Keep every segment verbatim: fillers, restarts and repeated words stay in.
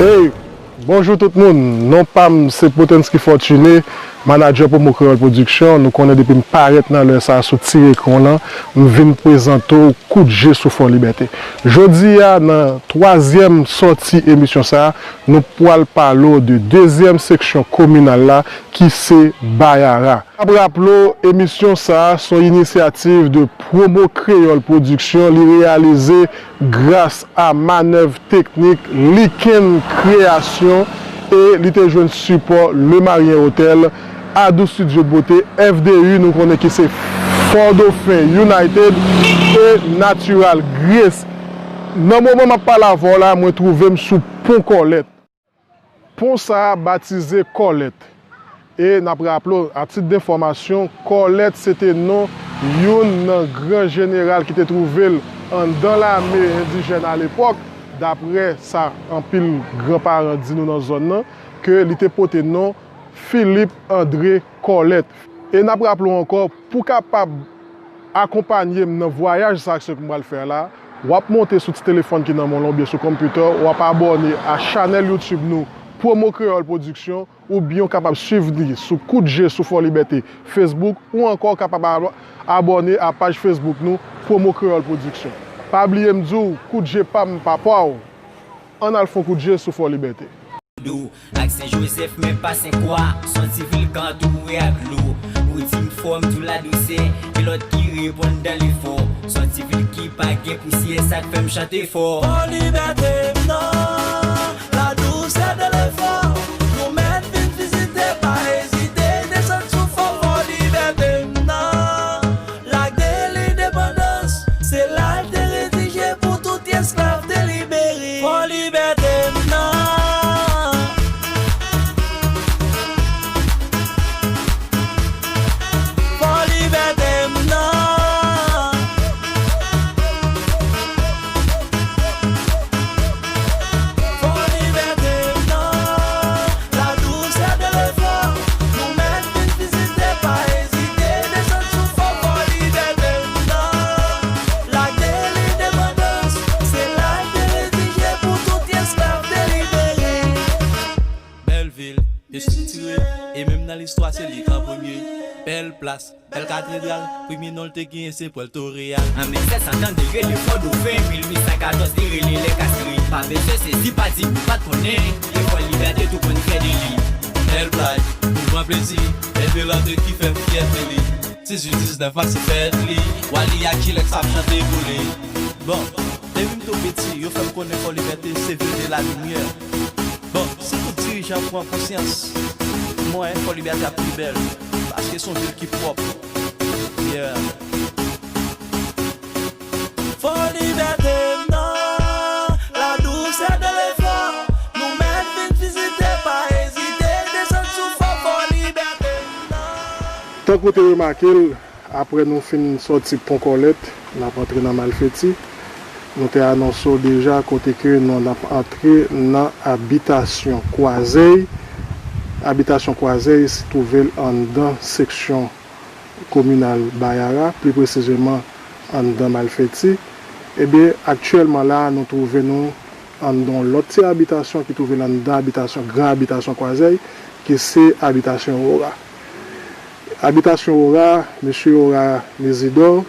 Hey, bonjou tout moun. Non pa m se Potenski Fortuné, manadjè Promo Kreyòl Pwodiksyon. Nou konnen depi m parèt nan lè sa a sou ti ekran w lan, m vin prezante w Kout Je sou Fò Libète. Jodi a, nan twazyèm sòti emisyon sa a, nou pral pale w de dezyèm seksyon kominal la, ki se Bayara. N ap raple w, emisyon sa a se yon inisyativ de Promo Kreyòl Pwodiksyon. Li reyalize gras a Manèv Teknik, Liken Kreyasyon e li te jwenn sipò Le Marien Hotel, Adou Studio de Beauté, F D U, nou konnen ki se Fort Dauphin United, e Natural Grace. Nan moman m ap pale avè w la, mwen twouve m sou Pon Kòlèt. Pon sa a batize Kòlèt. E n ap raple w, a tit denfòmasyon, Kòlèt se te non youn nan gran jeneral ki te twouve l anndan lame endijèn alepòk, daprè sa anpil granparan di nou nan zòn nan, ke li te pote non Philippe André Kòlèt. E n ap raple w ankò, pou w kapab akonpanye m nan vwayaj sa k m pral fè la, w ap monte sou ti telefòn ki nan men w lan oubyen sou computer, w ap abòne a chanèl YouTube nou, Promo Kreyòl Pwodiksyon, oubyen w kapab swiv li sou Kout Je sou Fò Libète Facebook, ou ankò w kapab ab-, abòne a paj Facebook nou, Promo Kreyòl Pwodiksyon. Pa bliye m di w, kout je pa m pa pa w. Ann al fè yon kout je sou Fò Libète. Dou ak Sen Jozèf, men pa Sen Kwa. S on ti vil k antoure ak dlo. Ou di m fò, m di w ladousè, e lòt ki reponn dan lefò. S on ti vil ki pa gen pousyè, sa k fè m chante fò. Fò Libète m nan, ladousè dan lefò. Nou mèt vin vizite, pa ezite, desann sou fò. Fò Libète m nan, lak de lendepandans, se la l te redije pou tout esklav te libere. Fò Libète m nan. Fò Libète m nan. Fò Libète m nan. Ladousè de lefò. Nou mèt vin vizite, pa ezite, desann sou fò. Fò Libète m nan. Lak de lendepandans, se la l te redije pou tout esklav te libere. Bèl vil, byen estrikture, e menm nan listwa se li k an premye. Bèl plas, bèl katedral, premye non l te genyen se Puerto Real. An mil sèt san trannde rele Fò Dofen, mil uit san katòz li rele Les Castries. Pa bezwen sezi, pa di m pa t konnen, e Fò Libète tou konn fyè de li. Bèl plaj, pou pran plezi, bèl pelantre ki fè m fyè de li. Dizuit diznèf mas se fèt li, Wally ak Chilex ap chante pou li. Bon, depi m tou piti, yo fè m konnen Fò Libète se vil de la limyè. Bon, si tout dirijan pran konsyans, mwen, Fò Libète ap pi bèl, paske se yon vil ki pwòp. Yeah. Fò Libète m nan, ladousè de lefò, nou mèt vin vizite, pa ezite, desann sou fò, Fò Libète m nan. Tankou w te remake l, apre nou fin sòti Pon Kòlèt, n ap antre nan Malfeti. Nou te anonse w deja kote ke nou ap antre nan abitasyon Kwazèy. Abitasyon Kwazèy twouve l anndan seksyon kominal Bayara, pli presizeman anndan Malfeti. Ebyen, aktyèlman la a, nou twouve nou anndan yon lòt ti abitasyon ki twouve l anndan abitasyon, gran abitasyon Kwazèy, ki se abitasyon Ora. Abitasyon Ora, mesye Ora Mezidor,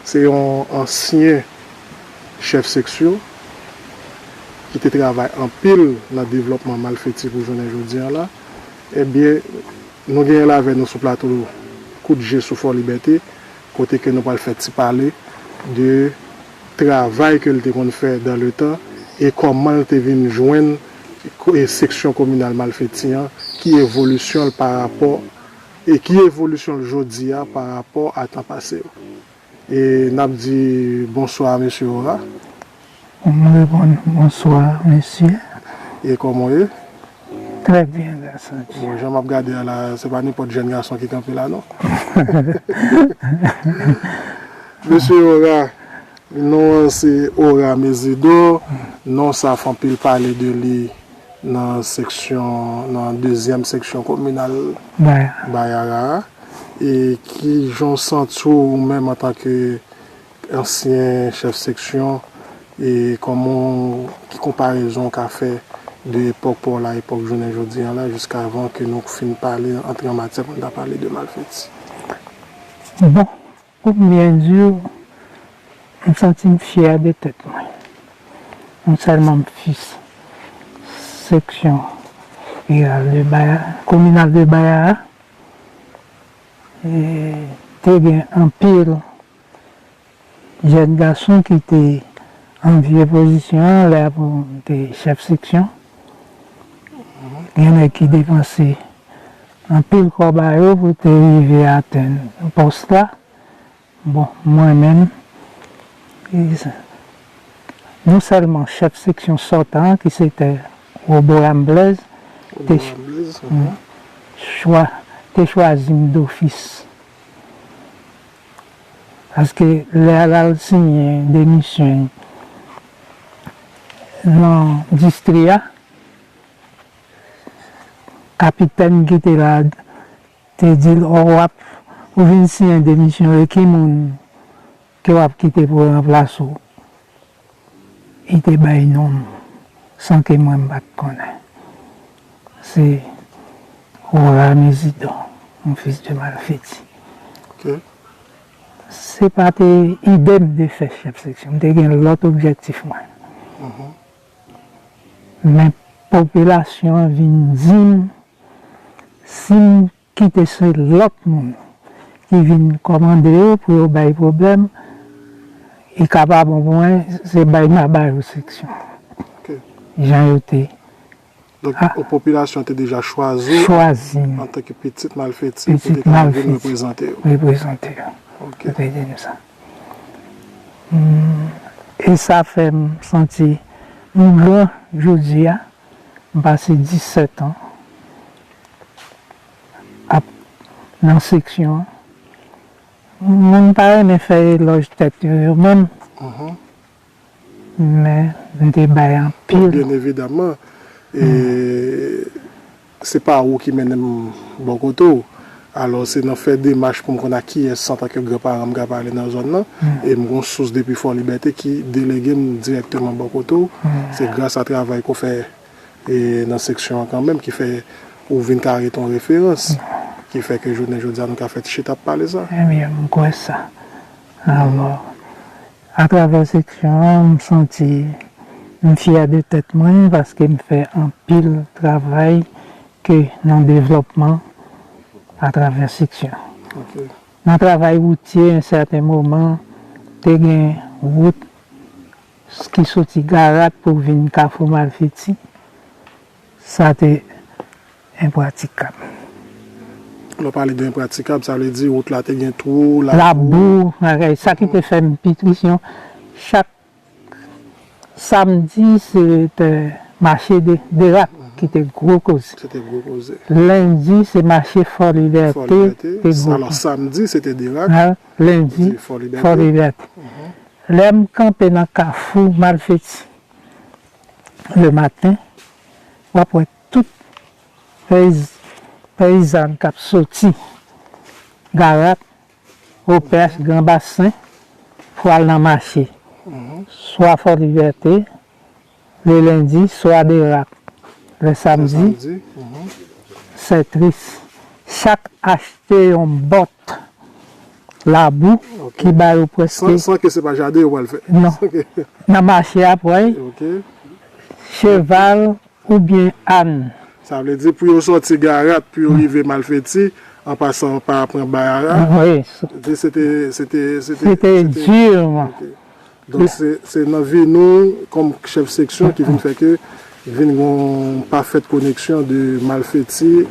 se yon ansyen chèf seksyon ki te travay anpil nan devlòpman Malfeti pou jounen jodi a la. Ebyen, nou genyen l avè nou sou plato Kout Je sou Fò Libète, kote ke nou pral fè ti pale de travay ke l te konn fè dans le temps e kòman l te vin jwenn ko-, e seksyon kominal Malfeti an, ki evolisyon l pa rapò, e ki evolisyon l jodi a pa rapò a tan pase yo. E n ap di bonswa, mesye Ora. M reponn, bonswa, mesye. E kòman w ye? Trè byen, gras a Dye. Bon, jan m ap gade a la, se pa nenpòt jèn gason ki kanpe la, non. Mesye Ora, non an se Ora Mezidor, non sa fè anpil pale de li nan seksyon, nan dezyèm seksyon kominal Bay-, Bayara a. E kijan w santi w ou menm antanke ansyen chèf seksyon, e kòman w, ki konparezon w ka fè de epòk pa w la, epòk jounen jodi a la, jiskavan ke nou fin pale, antre an matyè pou n ta pale de Malfeti? Bon, pou m byen di w, m santi m fyè de tèt mwen. Non sèlman m fis seksyon riral de Baya, kominal de Baya a, e te gen anpil jèn gason ki te an vye pozisyon an, lè a pou m te chèf seksyon. Gen nèg ki depanse anpil kòb a yo pou te rive atenn pòs la. Bon, mwen menm, e, non sèlman chèf seksyon sòtan an, ki se te Roboam Blaise, te Roboam Blaise, mhm. chwa-, te chwazi m dofis. Paske lè l al siyen demisyon nan distri a, kapitèn ki te la te di l, "O, w ap, ou vin siyen demisyon, e ki moun ke w ap kite pou ranplase w?" Li te bay non m, san ke mwen m pa t konnen. Se Rora Mezidon, yon fis de Malfeti. Ok. Se pa te ide m de fè chèf seksyon. M te gen lòt objektif mwen. Mhm. Men popilasyon an vin di m, si m kite se lòt moun ki vin kòmande yo pou yo bay pwoblèm, li ka pa bon pou mwen, se bay m a ba yo seksyon. Ok. Jan yo te Donk, a, popilasyon te deja chwazi w chwazi m antanke pitit Malfeti pou te ka vin reprezante yo. Reprezante yo. Ok. Yo te di m sa. Mm, e sa fè m santi m gran jodi a, m pase disèt an ap nan seksyon an. Moun pa renmen fè elòj tèt yo, yo menm. Mhm. Men, m te bay anpil. Byen evidaman, e, se pa ou ki mennen m bò kote w. Alò, se nan fè demach pou m konn ak kiyès, antanke granparan m, m ka pale nan zòn nan. Mm. E m gon sous depi Fò Libète ki delege m dirèkteman bò kote w. Mm. Se gras a travay ke w fè, e, nan seksyon an kanmenm, ki fè ou vin ka rete yon referans, ki fè ke jounen jodi a nou ka fè ti chita ap pale sa. Ebyen, m kwè sa. Alò, atravè seksyon an, m santi m fyè de tèt mwen paske m fè anpil travay ke nan devlòpman atravè seksyon. Ok. Nan travay woutye, yon sèten moman, te gen wout ki soti Garat pou vin Kafou Malfeti. Sa te enpratikab. Lè w pale de enpratikab, sa vle di wout la te gen twou, labou. Labou, bagay. Sa ki te fè m pi tris, yon, chak samdi, se te mache de, de rak ki te gwo koze. Se te gwo koze. Lendi, se mache Fò Libète te gwo koze. Alò, samdi, se te de rak. Lendi, Fò Libète. Lè m kanpe nan Kafou Malfeti, le maten, w ap wè tout peyiz-, peyizàn k ap soti Garat, Opèch, Gran Basen, pou al nan mache. Swa Fò Libète, le lendi, swa de rak, le samdi. Se tris. Chak achte yon bòt labou ki ba yo prèske. San, san ke se pa jaden yo pral fè. Non. Nan mache a, wi. Ok. Cheval oubyen àn. Sa vle di pou yo sòti Garat, pou yo rive Malfeti, an pasan pa pran Bayara. Wi. Se te, se te, se te, se te di, wi. Ok. Donk, se, se nan vin ou kòm chèf seksyon ki vin fè ke vin gon pafèt koneksyon de Malfeti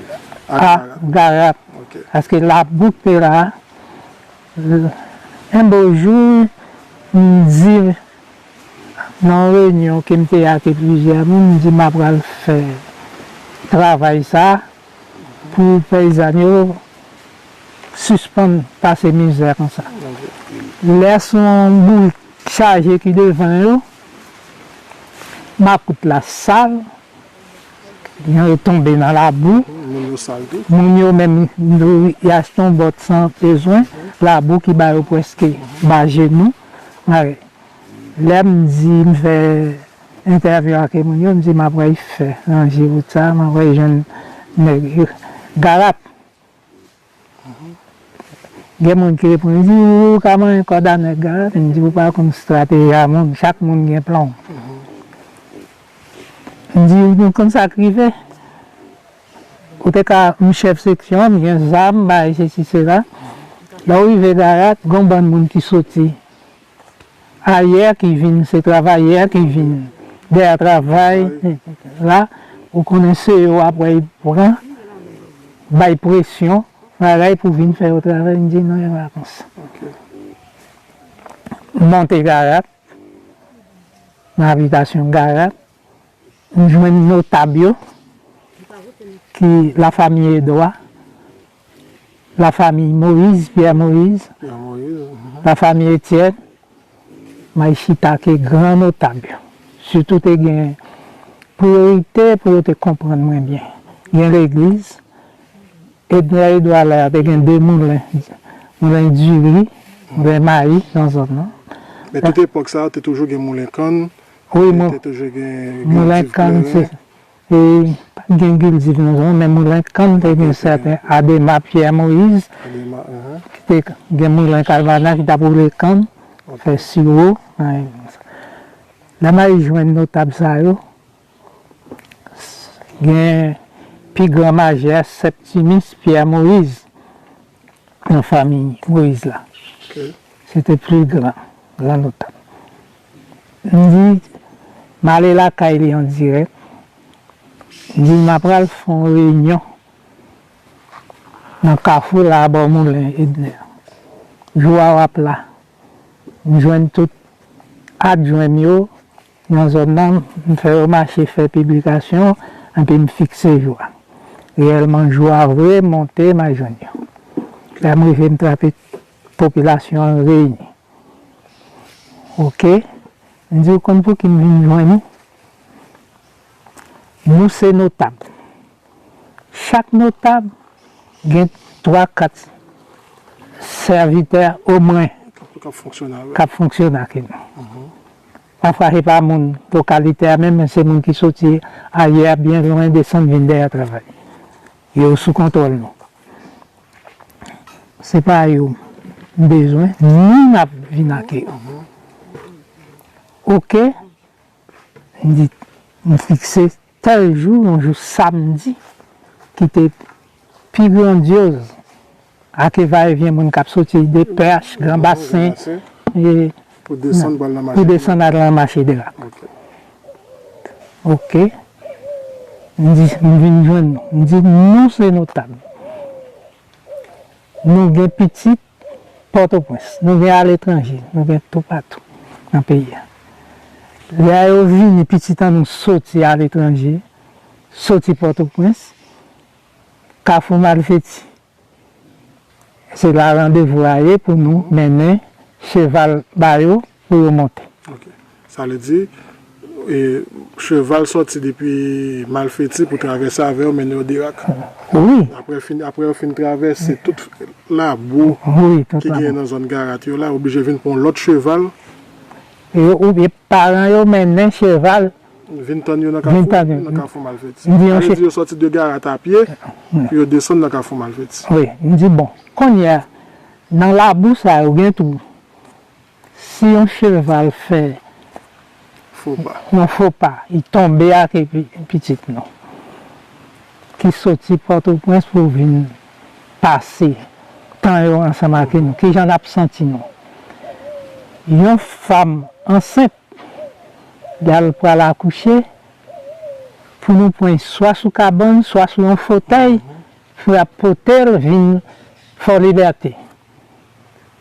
a Garat. Garat. Ok. Paske labou k te la, yon bo jou, m di, nan yon reyinyon ke m te ak plizyè moun, m di m ap pral fè travay sa pou peyizàn yo sispann pase mizè konsa. Lè se yon bourik chaje ki devan yo, makout la sal, yo tonbe nan labou. Moun yo sal tou. Moun yo menm, yo achte yon bòt san bezwen, labou ki ba yo prèske ba jenou. Lè m di m fè entèvyou ak moun yo, m di m ap wè fè ranje wout sa, m ap wè jwenn nèg yo. Garat. Gen moun ki reponn, li di, "Ou ka manyen kòd a nèg Garat?" M di, "Ou pa konn estrateji a moun, chak moun gen plan w." M di, "Nou konn sa k rive? Ou te ka, m chèf seksyon, m gen zam, bay sesi, sela." Lè w rive Garat, gon bann moun ki soti ayè ki vin, se travayè ki vin dèyè travay la, ou konnen se yo apre y pran, bay presyon, bagay pou vin fè yo travay, m di non, yo pa konsa. M monte Garat, nan abitasyon Garat, m jwenn notab yo, ki lafanmi Edwa, lafanmi Moyiz, Pyè Moyiz, Pyè Moyiz, mhm. Lafanmi Etyèn, m al chita ke gran notab yo. Sitou te gen priyorite pou yo te konprann mwen byen. Gen legliz, Ednè Edwa la te gen de moulen, moulen diri, moulen mayi nan zòn nan. Men tout epòk sa, te toujou gen moulen kann, wi, te toujou gen moulen kann, se, e, pa t gen kiltiv nan zòn, men moulen kann te gen sèten, Adema Pyè Moyiz, ki te gen moulen Kalvana ki t ap woule kann, fè siwo. Lè m al jwenn notab sa yo, gen pi gran majè Septimus Pierre Moïse nan fanmi Moïse la. Se te pli gran, gran notab. M di, m ale lakay li an dirèk. M di, m apral fè yon reyinyon nan kafou la, bò moulen Edner. Jou a w ap la. M jwenn tout adjwen m yo nan zòn nan, m fè yo mache fè piblikasyon, epi m fikse jou a. Reyèlman, jou a vre, m monte, m al jwenn yo. Lè m rive, m trape popilasyon an reyini. Oke? M di, "Ou konn pou ki m vin jwenn ou?" Nou se notab. Chak notab gen twa, kat sèvitè omwen k ap fonksyone avè, k ap fonksyone ak nou. Pafwa, se pa moun lokalite a menm, men se moun ki soti ayè, byen lwen, desann vin dèyè travay. Yo sou kontwòl nou. Se pa yo m bezwen, nou n ap vin ak yo. Oke? M di, m fikse tèl jou, yon jou samdi, ki te pi grandyoz, ak evayevyen moun k ap soti de Pèch, Gran Basen, e, pou desann al nan mache de rak. Oke. M di, m vin jwenn nou. M di, nou se notab. Nou gen pitit Pòtoprens, nou gen aletranje, nou gen toupatou nan peyi a. Lè yo vini, pitit an nou soti aletranje, soti Pòtoprens, Kafou Malfeti. Se la randevou a ye pou nou mennen cheval ba yo pou yo monte. Sa vle di, e, cheval sòti depi Malfeti pou travèse avè yo, mennen yo Derak. Wi. Apre fin, apre yo fin travèse tout labou ki genyen nan zòn Garat yo la, yo oblije vin pran yon lòt cheval. E yo, oubyen paran yo mennen cheval vin tann yo nan Kafou, nan Kafou Malfeti. Sa vle di yo sòti de Garat a pye pou yo desann nan Kafou Malfeti. Wi, m di, bon, kounye a, nan labou sa yo gen twou. Si yon cheval fè yon fopa, li tonbe ak pi-, pitit nou, ki soti Pòtoprens pou vin pase tan yo ansanm ak nou, kijan n ap santi nou? Yon fanm ansent, lè l pral akouche, pou nou pran l swa sou kabann, swa sou yon fotèy, pou y ap pote l vin Fò Libète.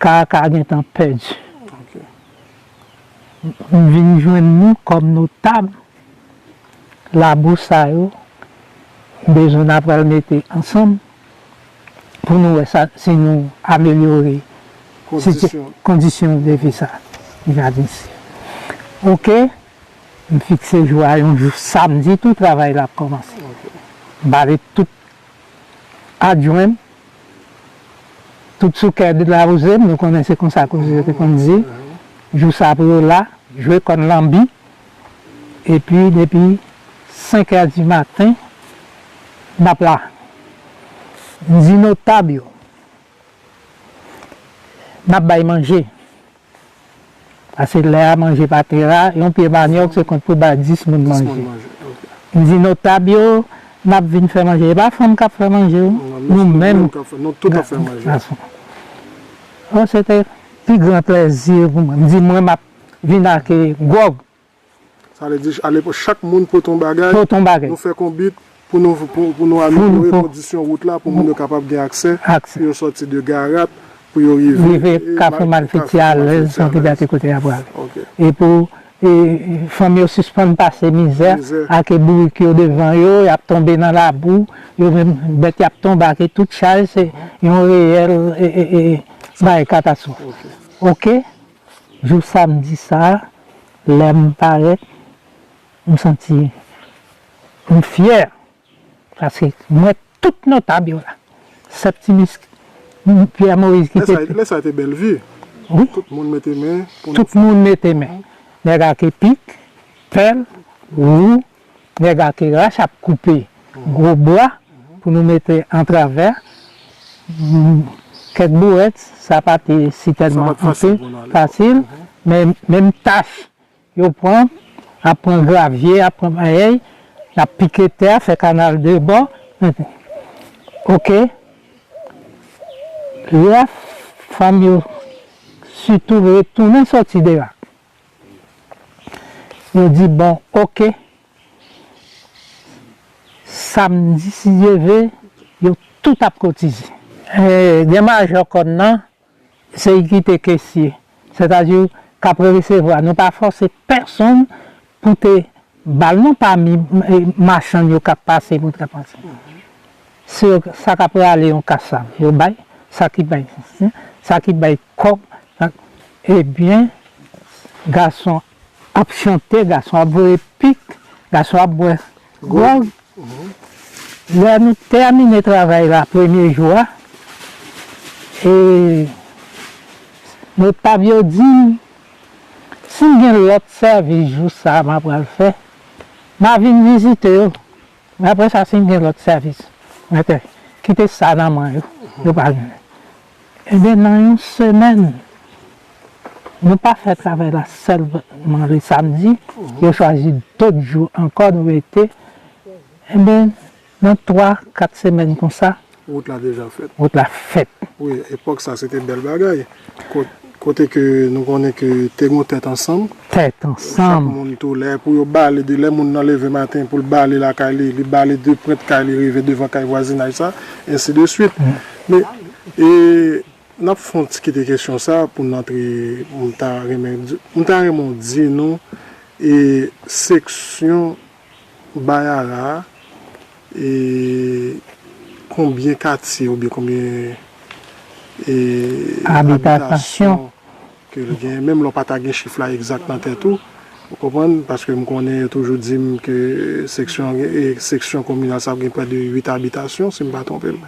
Ka, ka gentan pèdi. M vin jwenn nou kòm notab, labou sa yo, m bezwen n apral mete ansanm pou nou wè sa, si nou amelyore kondisyon de vi sa. Oke, m fikse jou a yon jou samdi, tou travay la ap kòmanse. M pale tout adjwen m, tout sou kè de la wouze m, nou konnen se konsa koze yo te konn di. Jou sa pou yo la, jwe kòn lanbi, Epi depi senk è di maten, n ap la. M di notab yo, n ap bay manje. Paske lè a manje pa te ra, yon pye manyòk se kont pou bay dis moun manje. M di notab yo, n ap vin fè manje. E pa fanm k ap fè manje, wi. Nou menm, nou tout ap fè manje. Gason. Oh, se te pi gran plèzi pou mwen. M di mwen, m ap vin ak gwòg. Sa vle di, alepòk, chak moun pote yon bagay, pote yon bagay, nou fè konbit pou nou, pou, pou nou amelyore kondisyon wout la, pou moun yo kapab gen aksè, pou yo sòti de Garat, pou yo rive, rive Kafou Malfeti alèz, san ki date kote y ap prale. E pou, e, fanm yo sispann pase mizè, mizè, ak bourik yo devan yo, y ap tonbe nan labou, yo menm, bèt y ap tonbe ak tout chay, se yon reyèl, e, e, e, bagay katastwòf. Oke? Jou samdi sa a, lè m parèt, m santi m fyè, paske m wè tout notab yo la. Septimus Pierre Moïse ki te... Lè sa, lè sa te bèl vi. Wi. Tout moun mete men pou nou. Tout moun mete men. Nèg ak pik, pèl, wou, nèg ak rach ap koupe gwo bwa pou nou mete antravè. Mm, kèk bourèt, sa pa te sitèlman fasil, men menm tach yo pran, ap pran gravye, ap pran bagay, ap pike tè, fè kanal de bò. Oke. Lè fanm yo sitou retounen sòti de la, yo di, bon, oke, samdi, si Dye vle, yo tout ap kotize. E, gen majò kòn nan, se li ki te kesye, sètadi k ap resevwa. Nou pa fòse pèsonn pou te ba l non pami, e, machann yo k ap pase pou te pase. Se yo, sa k ap rale yon kasav, yo bay, sa ki bay, sa ki bay kòb, sa, ebyen, gason ap chante, gason ap voye pik, gason ap bwè gwòg. Lè nou tèmine travay la premye jou a, e notab yo di m, si m gen lòt sèvis jou sa a m ap pral fè, m a vin vizite yo. Men apre sa, si m gen lòt sèvis, mete, kite sa nan men yo, yo pa gen. Ebyen, nan yon semèn, nou pa fè travay la sèlman le samdi, yo chwazi dòt jou ankò, nou rete. Ebyen, nan twa, kat semèn konsa, wout la deja fèt. Wout la fèt. Wi, epòk sa, se te bèl bagay. Kot-, kote ke nou konnen ke te gon tèt ansanm. Tèt ansanm. Chak moun tou lè pou yo bale, de lè moun nan leve maten pou l bale lakay li, li bale de pwent kay li rive devan kay vwazinaj sa, ensi de swit. Men, e, n ap fè yon ti kite kesyon sa pou n antre, m ta renmen di, m ta renmen w di nou, e, seksyon Bayara a, e konbyen katye oubyen konbyen, e, abitasyon ke l gen, menm lè w pa ta gen chif la egzak nan tèt ou, ou konprann, paske m konnen yo toujou di m ke seksyon, e, seksyon kominal sa ap gen prè de uit abitasyon, si m pa twonpe m.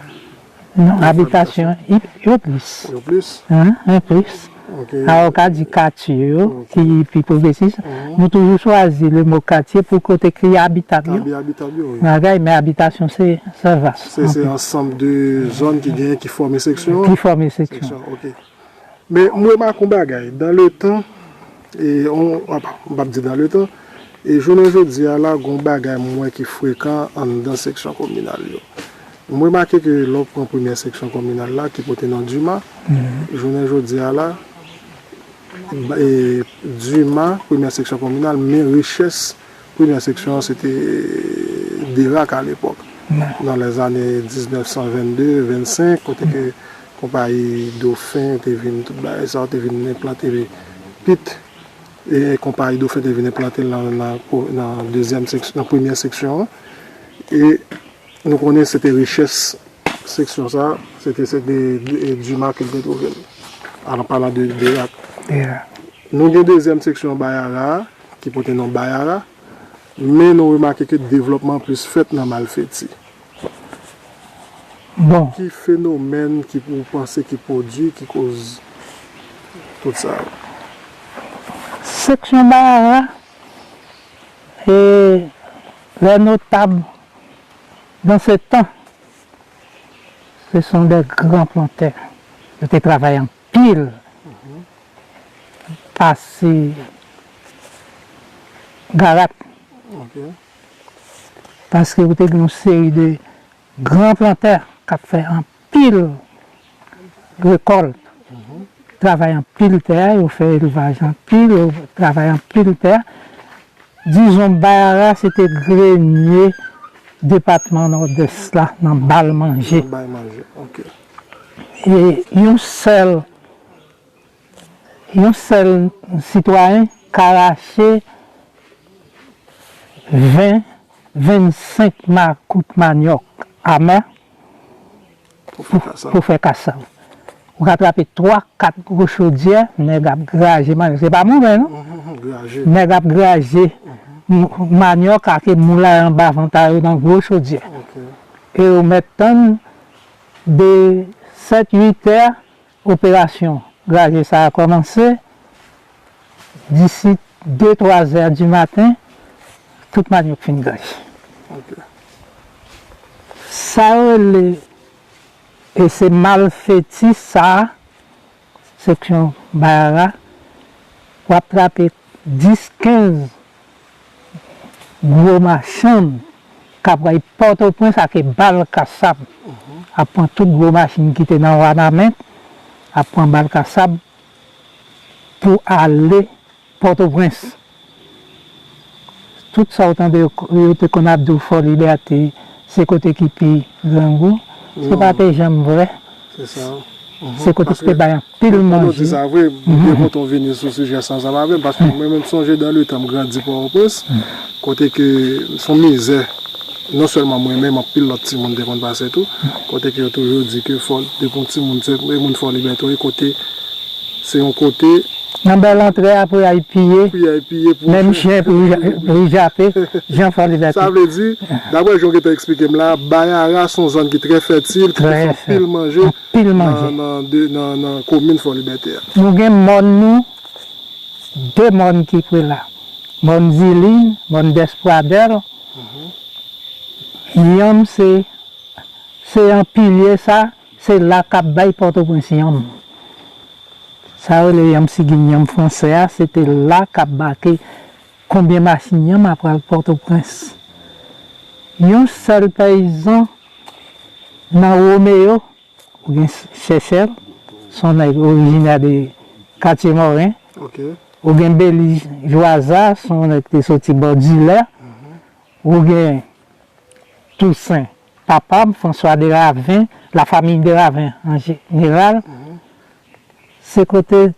Non, abitasyon, yo plis. Yo plis? Hein, hein, plis. Ok. Alò, w ka di katye yo, ki pi pwopresis. Nou toujou chwazi le mo katye pou kote ki abitab yo. Ki abitab yo, wi. Bagay, men abitasyon, se, se vas. Se, se ansanm de zòn ki genyen, ki fòme seksyon. Ki fòme seksyon. Seksyon, ok. Men m remake yon bagay, dans le temps, e, on, apa, m p ap di dans le temps, e jounen jodi a la, gon bagay m wè ki frekan anndan seksyon kominal yo. M remake ke lè w pran premyè seksyon kominal la, ki pote non Duma, jounen jodi a la, e, Duma, premyè seksyon kominal, men richès premyè seksyon an, se te Derak alepòk. Nan lèzane diznèf san vennde, vennsenk, kote ke konpayi Dofen te vin, tout bagay sa yo te vin enplante pit, e konpayi Dofen te vin enplante l nan, nan, nan dezyèm seks-, nan premyè seksyon an. E nou konnen se te richès seksyon sa, se te, se te, e, Duma ke l te twouve l. An palan de, de Derak. Nou gen dezyèm seksyon Bayara, ki pote non Bayara, men nou remake ke devlòpman plis fèt nan Malfeti. Bon. Ki fenomèn ki ou panse ki pwodui, ki koz tout sa yo? Seksyon Bayara, Et les notables dans ce temps, ce sont des grands planteurs. Yo te travay anpil, pase garat. Paske ou te gen yon seri de gran plantè k ap fè anpil rekòlt, travay anpil tè, yo fè elvaj anpil, yo travay anpil tè. Dizon, Bayara se te grenye depatman Nòdès la nan ba l manje. Nan ba l manje, ok. E yon sèl Yon sèl sitwayen ka rache ven, vennsenk makout manyòk amè pou, pou fè kasav. Ou ka trape twa, kat gwo chodyè, nèg ap graje manyòk. Se pa moulen, non. Nèg ap graje manyòk ak moulay anba vant a yo nan gwo chodyè. E yo mèt tann de sèt, uit è, operasyon graje sa a kòmanse, disi de, twa zè di maten, tout manyòk fin graje. Sa yo rele, e se malfeti sa a, seksyon Bayara, w ap trape dis, kenz gwo machann k ap pral Pòtoprens ak bal kasab. Ap pran tout gwo machin ki te nan Wanament, ap pran bal kasab pou ale Pòtoprens. Tout sa w tande yo, yo te konn ap di w Fò Libète, se kote ki pi grangou. Se pa te janm vrè. Se sa. Se kote ki te bay anpil manje. Ou di sa vre, m byen kontan w vini sou sijè sa ansanm avè m, paske mwen menm sonje dan le tan m grandi Pòtoprens, kote ke se yon mizè, non sèlman mwen menm, anpil lòt timoun te konn pase tou, kote ke yo toujou di ke fò, depi yon timoun se moun Fò Libète, kote se yon kote. Nan bèl antre a pou y al piye. Pou y al piye pou. Menm chen pou y jape, jan Fò Libète. Sa vle di, daprè jan w gentan eksplike m la, Bayara se yon zòn ki trè fètil, ki fè anpil manje. Pil manje. Nan, nan, de, nan, nan komin Fò Libète a. Nou gen mòn nou, de mòn ki pre la. Mòn Zilin, mòn Dèspwadèl. Yanm se, se yon pilye sa, se la k ap bay Pòtoprens yanm. Sa yo rele yanm sigin, yanm fransè a, se te la k ap bake konbyen machin yanm ap pral Pòtoprens. Yon sèl peyizan nan Womeyo, ou gen Chèchèl, se yon nèg orijinè de Katye Mòren. Ou gen Beli Jwaza, se yon nèg ki te soti bò Dilè. Ou gen Tousen, papa m, François Deraven, la famille Deraven an jeneral. Se kote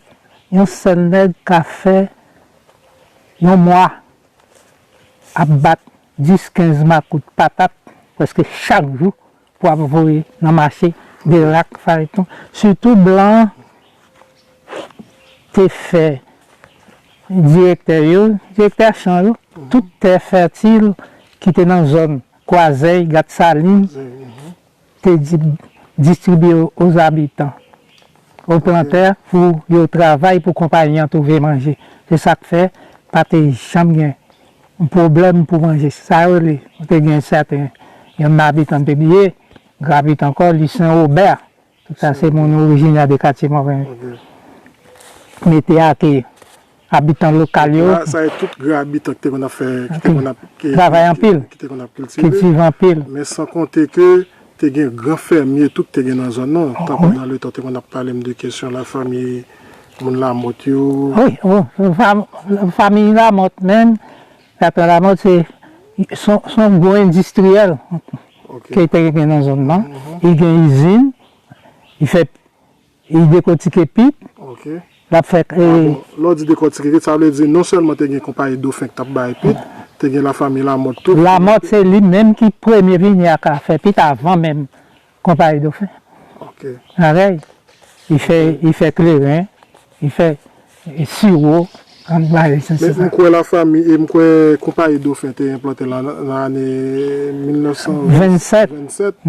yon sèl nèg ka fè yon mwa ap bat dis, kenz makout patat, prèske chak jou, pou ap voye nan mache de rak fayeton. Sitou blan an te fè direktè yo, direktè chan yo, tout tè fètil ki te nan zòn Kwazèy, Gatsalin, te di, distribiye o zabitan, o plantè pou yo travay pou konpayi an twouve manje. Se sa k fè pa te janm gen pwoblèm pou manje. Sa yo rele, ou te gen sèten, yon abitan m te bliye, Gravit ankò, Lucien Robert. Tout sa se moun orijinè de Katye Mòven. Mete ak abitan lokal yo. Sa e tout gran abitan ki te konn ap fè, ki te konn ap, ki, travay anpil, ki te konn ap kiltive. Kiltive anpil. Men san konte ke te gen gran fèmye tou ki te gen nan zòn nan. Tankou nan letan te konn ap pale m de kesyon lafanmi moun Lamòt yo. Wi, wi, fam-, fanmi Lamòt menm, Bertrand Lamothe se, se yon, se yon gwo endistriyèl ke te gen nan zòn nan. Li gen izin, li fè, li dekòtike pit. L ap fè, e, lè w di dekòtike pit, sa vle di non sèlman te gen konpayi Dofen k t ap bay pit, te gen lafanmi Lamòt tou. Lamòt se li menm ki premye vini ak afè pit avan menm konpayi Dofen. Parèy. Li fè, li fè kleren, li fè, e, siwo, ann bagay sa. Men m kwè lafanmi, e m kwè konpayi Dofen te enplante la nan, nan ane mil nèf san vennsèt. Vennsèt.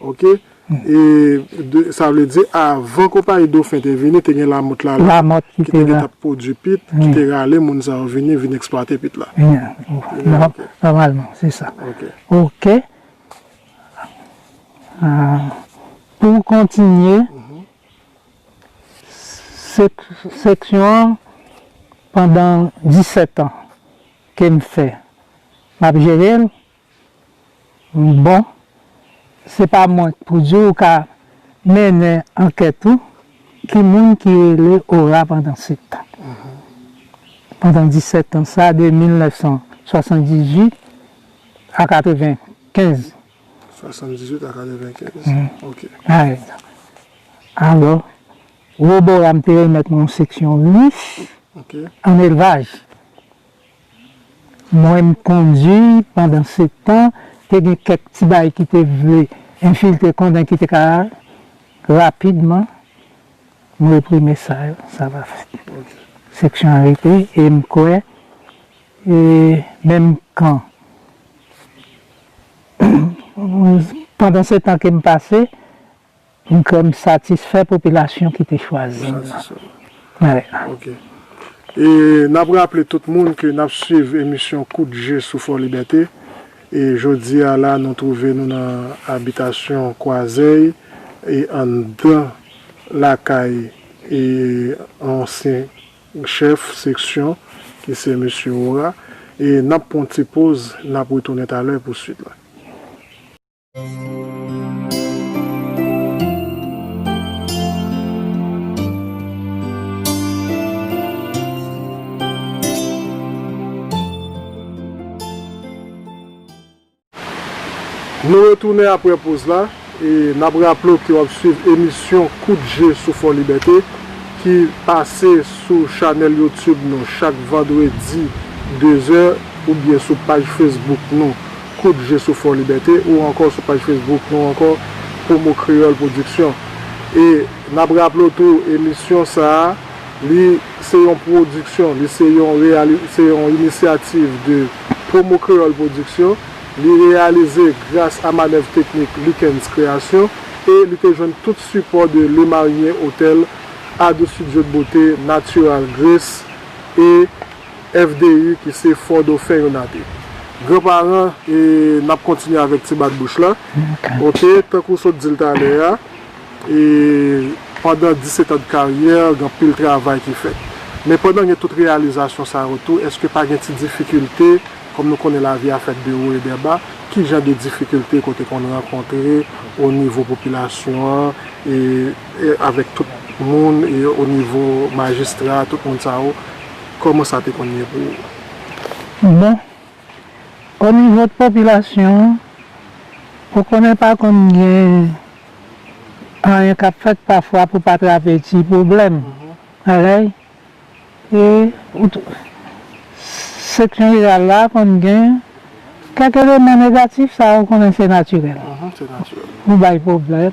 Ok. E de, sa vle di, avan konpayi Dofen te vini, te gen Lamòt la, la, Lamòt ki ki te te gen la. T ap pwodui pit, ki Wi. Te rale moun sa yo vini, vin eksplwate pit la. Wi. Nò-, Ok. Nòmalman, se sa. Ok. Ok. Ah, pou kontinye, Mhm. sek-, seksyon an, pandan disèt an ke m fè, m ap jere l. Bon, se pa mwen k pou di w ka mennen ankèt ou, ki moun ki rele Ora pandan sèt tan. Pandan disèt tan sa, de mil nèf san swasanndizuit a katrevenkenz. Swasanndizuit a katrevenkenz. Mhm. Ok. Alò, Roboram te remèt mwen yon seksyon lich Ok. An elvaj. Mwen, m kondui pandan sèt tan, te gen kèk ti bagay ki te vle enfiltre, konnen ki te ka rapidman, m reprime sa yo, sa pa fèt. Ok. Seksyon an rete, e m kwè, e menm kan, pandan sèt tan ke m pase, m kwè m satisfè popilasyon ki te chwazi m nan. Satisfè. Wi. Ok. E n ap raple tout moun ke n ap swiv emisyon Kout Je sou Fò Libète. E jodi a la, nou twouve nou nan abitasyon Kwazèy e anndan lakay e ansyen chèf seksyon ki se mesye Ora. E n ap pran ti poz, n ap retounen talè pou swit la. Nou retounen apre poz la, e n ap raple w ke w ap swiv emisyon Kout Je sou Fò Libète, ki pase sou chanèl YouTube nou chak vandredi de zè, oubyen sou paj Facebook nou Kout Je sou Fò Libète, ou ankò sou paj Facebook nou ankò Promo Kreyòl Pwodiksyon. E n ap raple w tou, emisyon sa a, li se yon pwodiksyon, li se yon reyali-, se yon inisyativ de Promo Kreyòl Pwodiksyon. Li reyalize gras a manèv teknik Likens Kreyasyon e li te jwenn tout sipò de Le Marien Hotel, Ado Studio de Beauté, Natural Grace e F D U ki se Fò Dofen Yonaté. Granparan, e n ap kontinye avèk ti bat bouch la. Ok. Ok, tankou w sot di l talè a, e pandan disèt an de karyè, gen anpil travay ki fèt. Men pandan gen tout reyalizasyon sa yo tou, èske pa gen ti difikilte, kòm nou konnen lavi a fèt de wo e de ba, ki jan de difikilte ke w te konn rankontre o nivo popilasyon an, e, e avèk tout moun, e o nivo majistra, tout moun sa yo, kòman sa te konn ye pou ou? Bon, o nivo de popilasyon an, ou konnen pa konn gen anyen k ap fèt pafwa pou pa trape ti pwoblèm. Mhm. Alright? E ou t-, seksyon riral la konn gen kèk eleman negatif, sa ou konnen se natirèl. Mhm, se natirèl. Ou bay pwoblèm.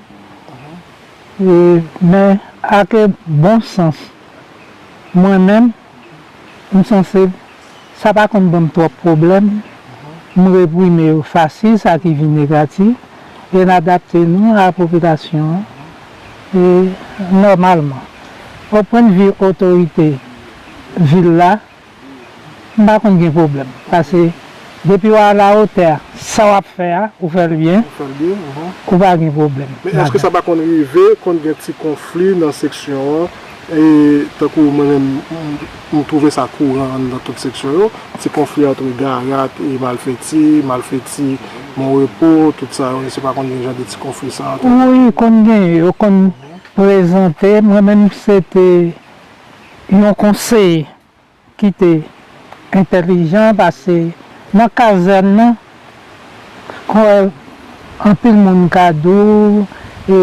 Mhm. E, men, ak bon sans, mwen menm, m sanse, sa pa konn ban m twòp pwoblèm. M reprime yo fasil, sa ki vin negatif, e n adapte nou a popilasyon an, e nòmalman. O pwennvi otorite vil la, m pa konn gen pwoblèm. Paske depi w a la otè a, sa w ap fè a, ou fè l byen, Ou fè l byen, mhm. ou pa gen pwoblèm. Men èske sa pa konn rive, konn gen ti konfli nan seksyon an? E tankou mwen menm, m, m twouve sa kouran anndan tout seksyon yo. Ti konfli antre garat e malfeti, malfeti Mon Repo, tout sa yo, èske pa konn gen jan de ti konfli sa antre? Wi, konn gen, yo konn prezante. Mwen menm, se te yon konseye ki te entèlijan, paske nan kazèn nan, kwè anpil moun ka di w, e,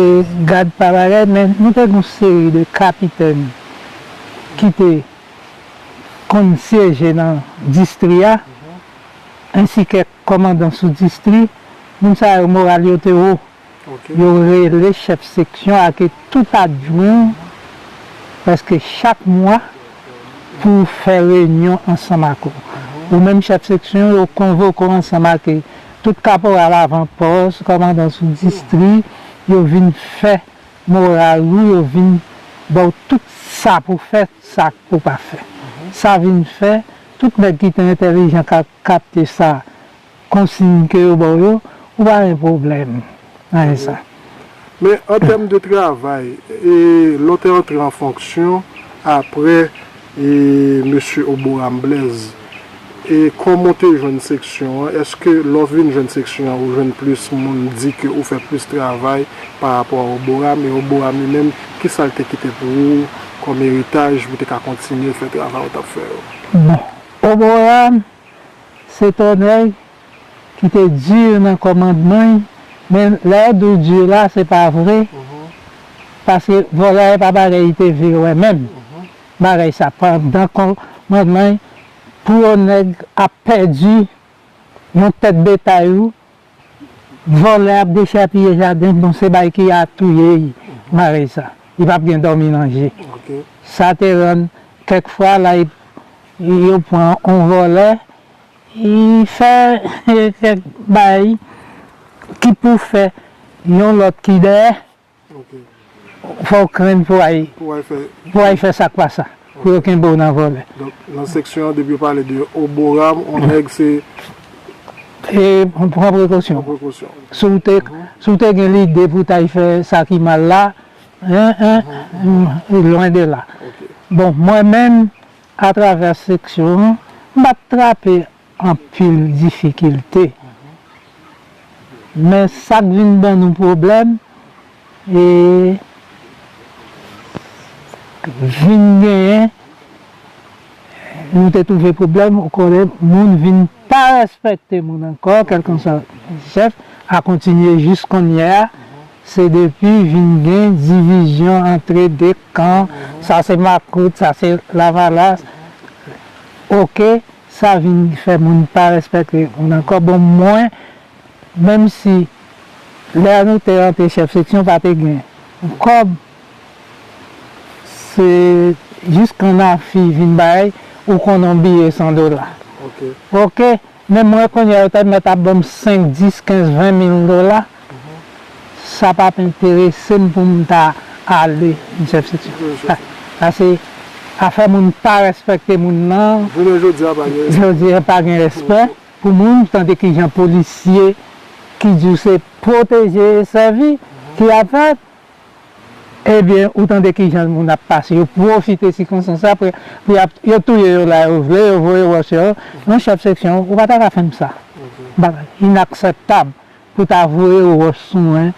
gad pa bagay, men nou te gen yon seri de kapitèn ki te konn syeje nan distri a, ensi kèk kòmandan sou distri, moun sa yo moral yo te wo. Ok. Yo rele chèf seksyon ak tout adjwen, prèske chak mwa, pou fè reyinyon ansanm ak ou. Ou menm chèf seksyon, yo konvoke w ansanm ak tout kaporal avan pòs, kòmandan sou distri, yo vin fè moral ou, yo vin ba w tout sa pou fè, sa pou pa fè. Sa vin fè, tout nèg ki te entèlijan ka kapte sa, konsiy ke yo ba w yo, ou pa gen pwoblèm nan sa. Men an tèm de travay, e lè w te antre an fonksyon apre e mesye Oboram Blaise, e kòman w te jwenn seksyon an? Èske lè w vin jwenn seksyon an, ou jwenn plis moun di ke ou fè plis travay pa rapò a Oboram, e Oboram li menm, kisa l te kite pou ou kòm eritaj pou w te ka kontinye fè travay ou t ap fè yo? Bon, Oboram, se tò nèg ki te di nan kòmandman, men lè yo di w di la, se pa vre, paske vòlè pa bagay li te vle wè menm. Bagay sa, pandan kòmandman, pou yon nèg ap pèdi yon tèt betay ou, vòlè ap dechapiye jaden, bon, se bagay ki a touye l, bagay sa. Li p ap gen dòmi nan je. Sa te rann, kèk fwa la, yo pran yon vòlè, li fè kèk bagay ki pou fè yon lòt ki dèyè, fò w krenn pou w al fè sa k pa sa, pou yo kenbe w nan vòlè. Donk, nan seksyon an, depi yo pale de Oboram, yon nèg se. E pran prekosyon. Si w te gen lide pou w t al fè sa ki mal la, lwen de la. Bon, mwen menm, atravè seksyon an, m pa t trape anpil difikilte. Men sa k vin ban nou pwoblèm, e vin genyen, nou te twouve pwoblèm, ou konnen moun vin pa respekte moun ankò, kèlkanswa chèf, a kontinye jis kounye a, se depi vin gen divizyon antre de kan, sa se makout, sa se lavalas. Oke, sa vin fè moun pa respekte moun ankò. Bon, mwen, menm si lè nou te rantre chèf seksyon pa te gen kòb, se jis kannafi vin bay ou konn yon biye san dola. Oke, men mwen kounye a yo ta mèt ap ban m senk, dis, kenz, ven mil dola. Sa p ap enterese m pou m ta ale chèf seksyon. Paske afè moun pa respekte moun nan. Jounen jodi a pa gen respè. Jodi a pa gen respè pou moun, tande kijan polisye ki di w se pwoteje e sèvi ki ap fèt. Ebyen, ou tande kijan moun ap pase, yo pwofite sikonstans sa pou, pou y ap, yo touye yo la yo vle, yo voye wòch yo. Non, chèf seksyon, ou pa ta ka fè m sa. Bagay inakseptab pou ta voye wòch sou mwen,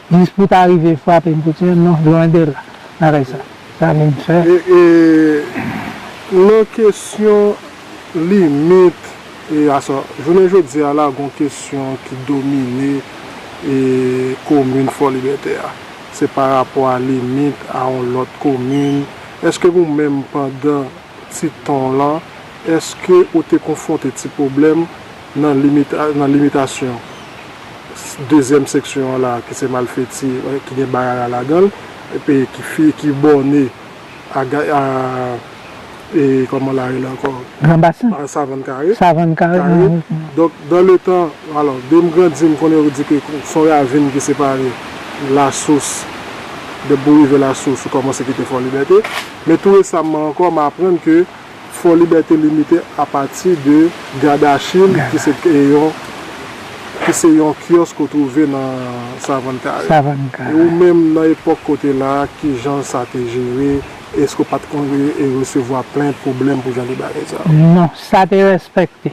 jis pou ta rive frape m pou tiye m, non, lwen de la, bagay sa. Sa vin fè. E, e, nan kesyon limit, e, asò, jounen jodi a la, gon kesyon ki domine, e, komin Fò Libète a. Se pa rapò a limit a yon lòt komin. Èske ou menm, pandan ti tan w lan, èske ou te konfwonte ti pwoblèm nan limita, nan limitasyon dezyèm seksyon an la, ki se Malfeti, ki gen Barara ladan l, epi ki fi, ki bòne a, a, e, kòman l rele ankò? Granbasen. A Savann Kare. Savann Kare. Donk, dan le tan, alò, de m grandi, m konnen yo di ke se yon ravin ki separe Lasous, de pou rive Lasous, ou kòmanse kite Fò Libète. Men tou resaman ankò, m aprann ke Fò Libète limite apati de Gad Achil, ki se yon, ki se yon kyòsk ou twouve nan Savann Kare. Savann Kare. E ou menm, nan epòk kote la, kijan sa te jere? Èske ou pa t konn e resevwa plent, pwoblèm pou jan de bagay sa yo? Non, sa te respekte.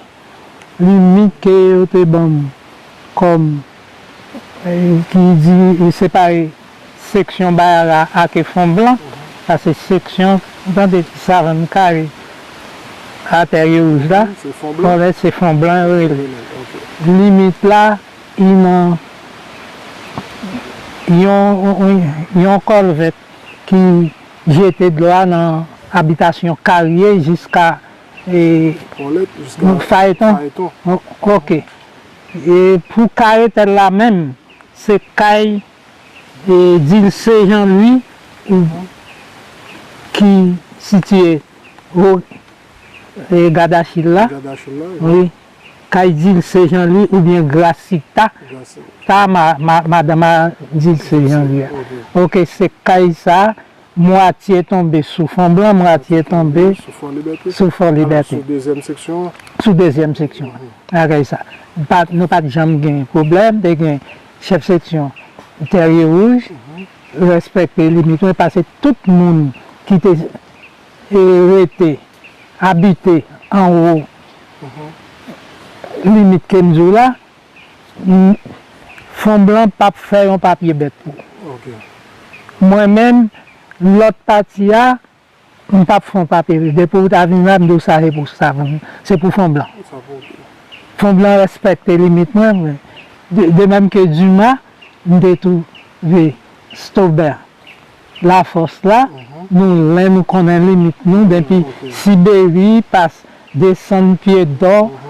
Limit ke yo te ban m kòm, e, ki di, e, separe seksyon Barara ak Fon Blan, sa se seksyon, ou tande, Savann Kare, atè ki wouj la, se Fon Blan yo rele. Limit la, li nan yon, yon kòlvèt ki jete dlo a nan abitasyon Karye jiska, e, Fayton. Oke. E pou Karetèl la menm, se kay, e, Dilse Jean Louis ki sitiye, e, Gad Achil la. Wi. kay Dilse Janli oubyen Grasita. Grasita. Sa ma, ma, madanm a Dilse Janli a. Ok. Ok, se kay sa, mwatye tonbe sou Fon Blan, mwatye tonbe sou Fon Libète. Sou Fon Libète. Alò, sou dezyèm seksyon an? Sou dezyèm seksyon an. Mhm. Bagay sa. Pa, nou pa t janm gen pwoblèm, te gen chèf seksyon Tèrye Wouj, mhm, respekte limit mwen, paske tout moun ki te, e, rete, abite anwo, mhm, limit ke m di w la, m, Fon Blan p ap fè yon papye bèt pou. Ok. Mwen menm, lòt pati a, m p ap fè yon papye. Depi w ta vin la, m di w sa se pou sa, se pou Fon Blan. Sa pou Fon Blan respekte limit mwen, mwen. De, de menm ke Dima, m te twouve Stober. Lafòs la, mhm, nou len, nou konnen limit nou, depi, ok, Siberi, pas, desann Pyedò, mhm,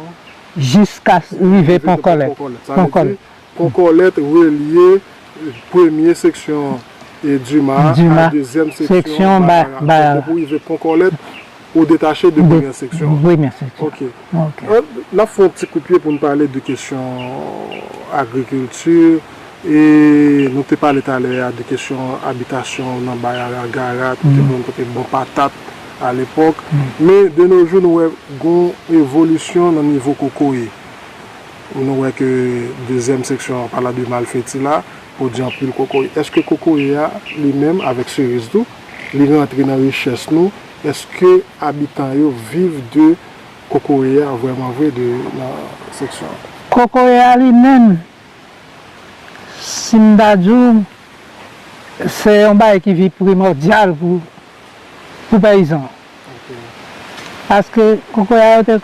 jiska rive Pon Kòlèt. Pon Kòlèt. Sa vle di, Pon Kòlèt relye, e, premye seksyon, e, Dima a, Dima, a dezyèm seksyon, seksyon Ba-, Bayarat. Bayarat. Donk, pou rive Pon Kòlèt, ou detache de, de premyè seksyon. Premyè seksyon. Ok. Ok. E, n ap fè yon ti kout pye pou n pale de kesyon agrikilti. E nou te pale talè a de kesyon abitasyon nan Bayarat, Garat, kote, mm, moun te bon patat alepòk. Mm. Men de nos jours, nou wè gon evolisyon nan nivo kokoye. Nou wè ke dezyèm seksyon an, pa la de Malfeti la, pwodui anpil kokoye. Èske kokoye a, li menm, avèk seriz tou, li rantre nan richès nou? Èske abitan yo viv de kokoye a vrèman vre de, nan seksyon an? Kokoye a li menm, si m ta di w, se yon bagay ki vin primòdyal pou, pou peyizan. Ok. Paske kokoye a yo te,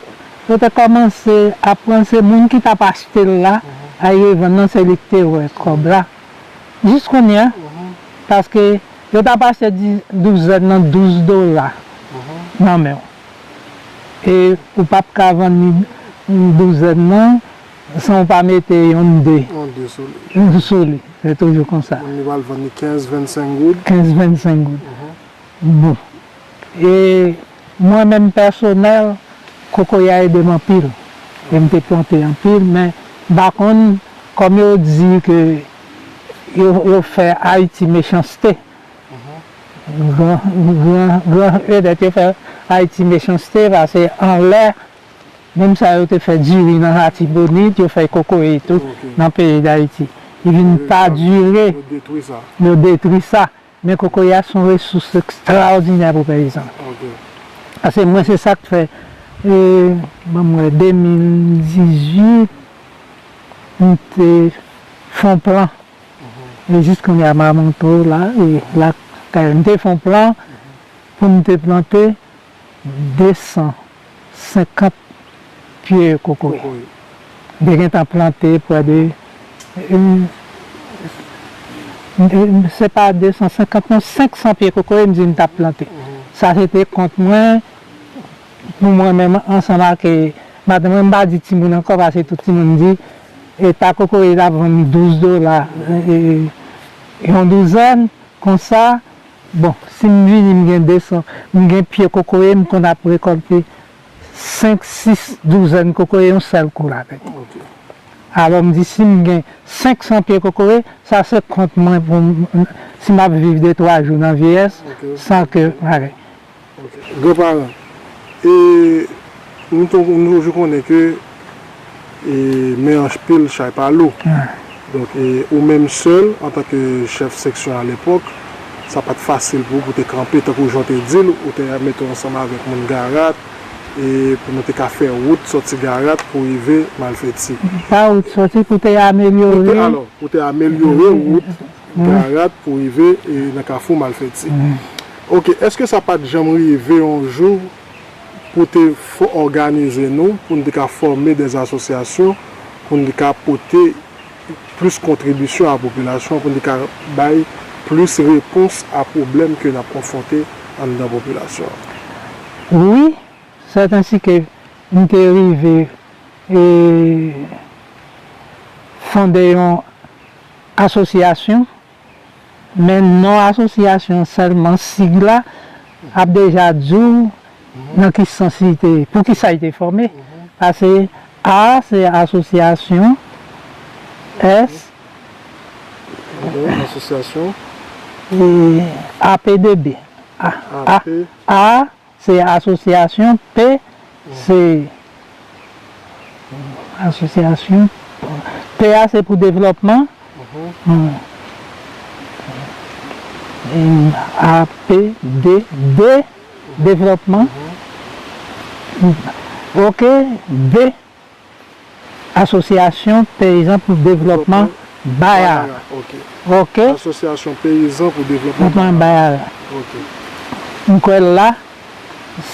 yo te kòmanse ap pran, se moun ki t ap achte l la, mhm, al revann nan, se li ki te wè kòb la. Jis kounye a, mhm, paske yo t ap achte di-, douzèn nan douz dola, mhm, nan men w. E ou p ap ka vann ni douzèn nan san w pa mete yon de. Yon de sou li. Sou li. Se toujou konsa. Moun li pral vann li kenz, vennsenk goud. Kenz, vennsenk goud. Mhm. Bon. E mwen menm pèsonèl, kokoye a ede m anpil. E m te plante anpil, men m pa konn, kòm yo di ke yo, yo fè Ayiti mechanste. Mhm. Gran, gran, gran vedèt yo fè Ayiti mechanste, paske anlè, menm sa yo te fè diri nan Latibonit, yo fè kokoye tou, ok, nan peyi Dayiti. Li vin, yo pa dire. Yo detwi sa. Yo detwi sa. Men kokoye a se yon resous ekstraòdinè pou peyizan. Ok. Paske mwen, se sa k fè, e, ban m wè, de mil dizuit, m te fè yon plan. Mhm. E jis kounye a, m a montre w la, e la, kay, m te fè yon plan pou m te plante de san senkant pye kokoye. Kokoye. M te gentan plante prè de, e, e, se pa de san senkant non, senk san pye kokoye m di m t ap plante. Mhm. Sa se te kont mwen, pou mwen menm, ansanm ak, e, madanm mwen, m pa di timoun ankò, paske tout timoun di, e, ta kokoye t ap vann douz dola, e, e, yon douzèn, konsa, bon, si m vini, m gen de san, m gen pye kokoye, m konn ap rekòlte senk, sis douzèn kokoye yon sèl kou la. Ok. Alò, m di, si m gen senk san pye kokoye, sa se kont mwen pou m, si m ap viv de twa jou nan vyeyès, ok, san ke, ok. Bagay. Ok. Granparan, e nou tou-, nou toujou konnen ke, e, men anpil chay pa lou. Ah. Donk, e, ou menm sèl, antanke chèf seksyon alepòk, sa pa t fasil pou ou, pou te kanpe, tankou jan w te di l, ou te mete w ansanm avèk moun Garat, e pou nou te ka fè wout sòti Garat pou rive Malfeti. Pa wout sòti, pou te amelyore. Pou te, alò, pou te amelyore wout Garat pou rive, e, nan Kafou Malfeti. Ok, èske sa pa t janm rive yon jou pou te fò-, òganize nou, pou n te ka fòme de asosyasyon, pou n te ka pote plis kontribisyon a popilasyon, pou n te ka bay plis repons a pwoblèm ke n ap konfwonte anndan popilasyon an? Wi, sèten si ke m te rive, e, fonde yon asosyasyon, men non asosyasyon sèlman, sig la ap deja di w nan ki sans li te, pou ki sa li te fòme. Paske A se asosyasyon, S, Ok, asosyasyon. E, A P D B. A, A, A, A se asosyasyon, P se asosyasyon, P a se pou devlòpman. Hmm. E, A P D, D, devlòpman. Ok, B, Asosyasyon Peyizan pou Devlòpman Bayara. Bayara, ok. Ok. Asosyasyon Peyizan pou Devlòpman Devlòpman Bayara. Bayara. Ok. M kwè la,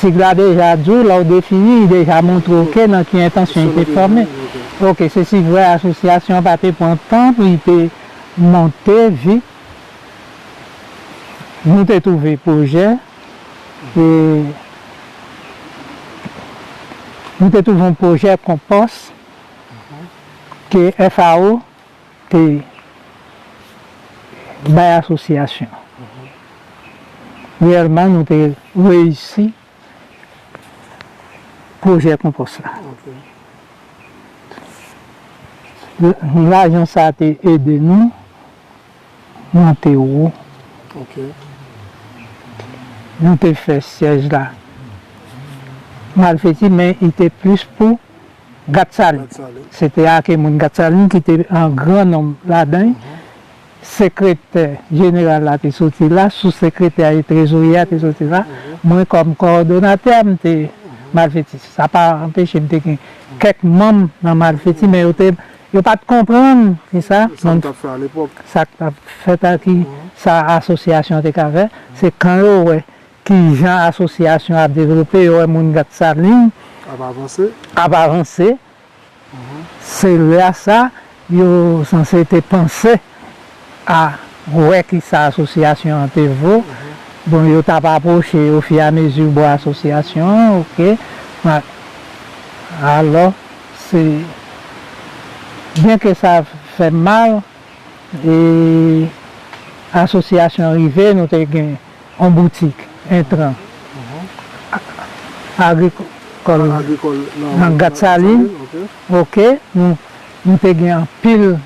sig la deja di w, lè w defini, li deja montre w ke nan ki entansyon li te fòme. Ok, se si vre asosyasyon an pa te pran tan pou li te monte vit. Nou te twouve pwojè, e, nou te twouve yon pwojè konpòs ke F A O te bay asosyasyon. Reyèlman, nou te reyisi pwojè konpòs la. Ok. L-, lajan sa a te ede nou monte wo. Ok. Nou te fè syèj la Malfeti, men li te plis pou Gatsalin. Gatsalin. Se te ake moun Gatsalin ki te an gran nonb ladan. Mhm. Sekretè jeneral la te soti la, sou sekretè a e trezorye a te soti la. Mhm. Mwen kòm kowòdonatè, m te Malfeti. Sa pa anpeche m te gen kèk manm nan Malfeti, men yo te, yo pa t konprann ki sa. Sa m t ap fè alepòk. Sa k t ap fèt a ki sa asosyasyon an te ka fè. Se kan yo wè ki jan asosyasyon ap devlope, yo wè moun Gatsalin ap avanse. Ap avanse. Mhm. Se lè sa, yo sanse te panse a wè ki sa asosyasyon an te vo. Mhm. Bon, yo t ap apwoche ofiramezi bò asosyasyon an, ok. Ma-, alò, se, byen ke sa fè mal, e asosyasyon rive, nou te gen yon boutik, entran agrikòl nan Gatsalin. Ok, nou, nou te gen anpil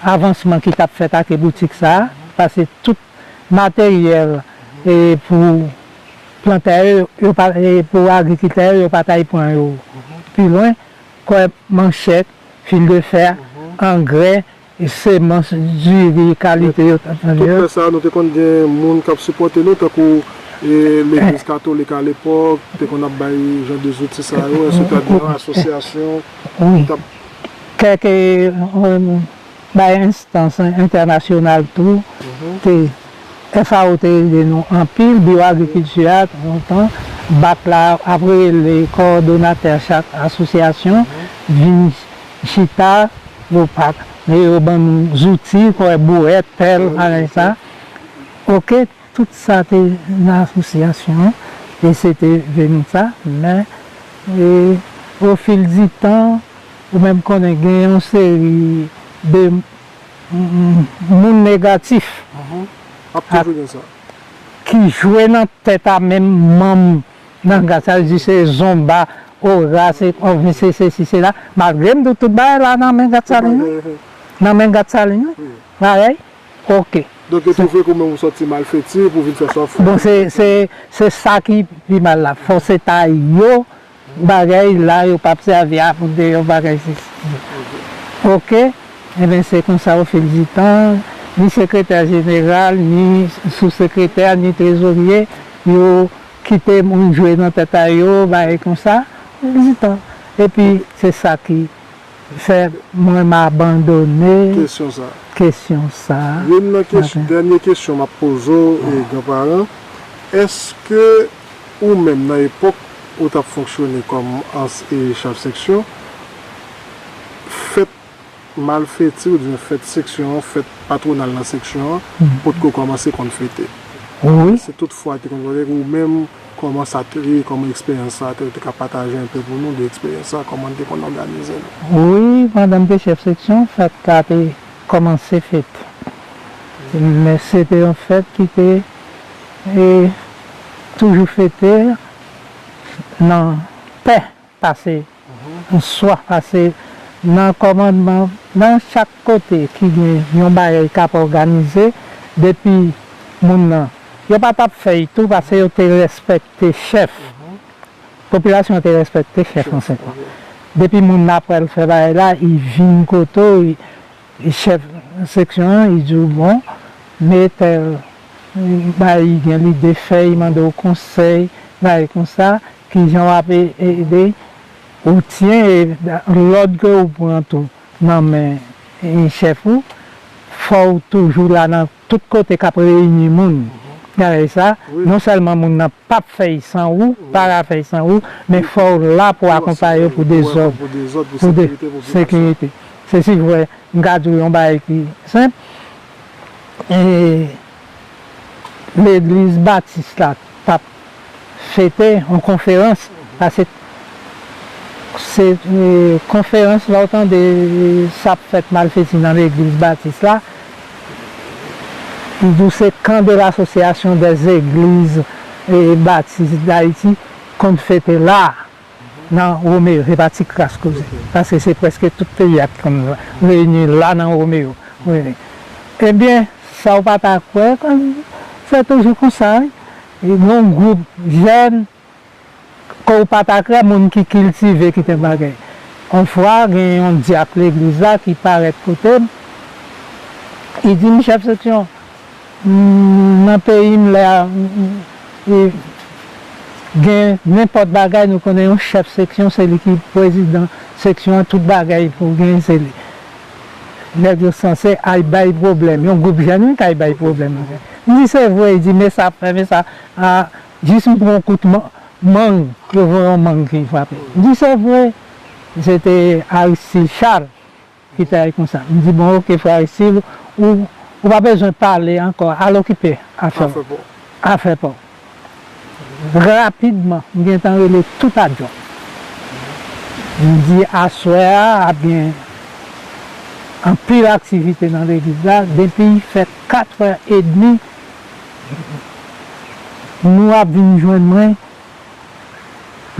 avansman ki t ap fèt ak boutik sa a, paske tout materyèl, e, pou plantè yo, yo pa, e, pou agrikiltè yo, yo pa t al pran yo pi lwen, kwè manchèt, fil de fè, angrè, semans, diri, kalite yo, tout lè sa, nou te konn gen moun k ap sipòte nou, tankou, e, legliz katolik alepòk, te konn ap bay jan de zouti sa yo, èske w te gen yon asosyasyon ki t ap... Kèk, e, bay enstans entènasyonal tou, te, F A O te ede nou anpil, biwo agrikilti a, lontan, bak la ap rele kowòdonatè chak asosyasyon, vin chita, yo pa, yo ban nou zouti, kwè bouwèt, pèl, bagay sa. Ok, tout sa te nan asosyasyon an, e se te vini sa, men, e, au fil du temps, ou menm konnen gen yon seri de, mm, moun negatif. Mhm. Ap toujou gen sa. Ki jwe nan tèt a menm manm nan Gatsalin, di se zonba, ora, se, se sesi, sela. Malgre m di w tout bagay la nan men Gatsalin, wi. Nan men Gatsalin, wi. Parèy. Ok. Donk, yo twouve ke ou menm ou sòti Malfeti pou vin fè sa w fè. Bon, se, se, se sa ki pi mal la. Fò se ta yo, bagay la, yo p ap sèvi a pou de yon bagay se. Ok. Ebyen, se konsa, au fil du temps, ni sekretè jeneral, ni sou-sekretè, ni trezorye, yo kite moun jwe nan tèt a yo, bagay konsa, au fil du temps. Epi, se sa ki fè mwen m abandone kesyon sa. Kesyon sa. Youn nan kes-, dènye kesyon m ap poze w, e, granparan, èske ou menm nan epòk ou t ap fonksyone kòm ans-, e, chèf seksyon, fèt Malfeti oubyen fèt seksyon an, fèt patwonal nan seksyon an, potko kòmanse konn fete? Wi. Si toutfwa te konn fete, ou menm, kòman sa te ye, kòman eksperyans sa te, ou te ka pataje enpe pou nou de eksperyans sa, kòman n te konn òganize nou? Wi, pandan m te chèf seksyon, fèt la te kòmanse fete. Men se te yon fèt ki te, e, toujou fete nan pè pase yon swa, paske nan kòmandman, nan chak kote ki gen yon bagay k ap òganize, depi moun nan, yo pa t ap fè l tou, paske yo te respekte chèf. Popilasyon an te respekte chèf an Sentwa. Depi moun nan pral fè bagay la, li vin kote w, li, li chèf seksyon an, li di w, bon, men tèl bagay li gen lide fè, li mande w konsèy, bagay konsa, kijan w ap e- ede, ou tyen, e lòd ke ou pran tou nan men, e, chèf ou, fò w toujou la nan tout kote k ap reyini moun. Gade sa, non sèlman moun nan p ap fè l san ou, pa ka fè l san ou, men fò w la pou w akonpaye yo pou dezòd, pou de- sekirite. Se si vre, m ka di w yon bagay ki senp. E, legliz batis la t ap fete yon konferans, paske se, e, konferans la, w tande sa ap fèt malfeti nan legliz batis la, li di w se Camp de l'Association des Églises, e, Baptistes d'Haïti konn fete la. Nan Womeyo, se pa ti kras koze. Paske se prèske tout peyi a ki konn reyini la nan Womeyo. Wi. Ebyen, sa w pa ta kwè, se toujou konsa, wi. Yon gwoup jèn, ke w pa ta kwè, moun ki kiltive, ki te bagay. Yon fwa, gen yon dyak legliz la ki parèt kote m, li di m, chèf seksyon, M, nan peyi m la, m, m, e, gen nenpòt bagay, nou konnen yon chèf seksyon, se li ki prezidan seksyon an, tout bagay pou gen, se li. Nèg yo sanse al bay pwoblèm, yon gwoup jèn wi k al bay pwoblèm. M di, se vre, li di, men sa ap fè, men sa, a, jis m pran yon kout man-, mang, yo voye yon mang ki frape. M di, se vre, se te Aristide Charles. Ki te al konsa. M di, bon, oke, frè Aristide, ou, ou pa bezwen pale ankò, al okipe afè w. Afè pa w. Afè pa w. Rapidman, m gentan rele tout adjwen. M di, aswè a, ap gen anpil aktivite nan legliz la. Depi fè katrè edmi, nou ap vin jwenn mwen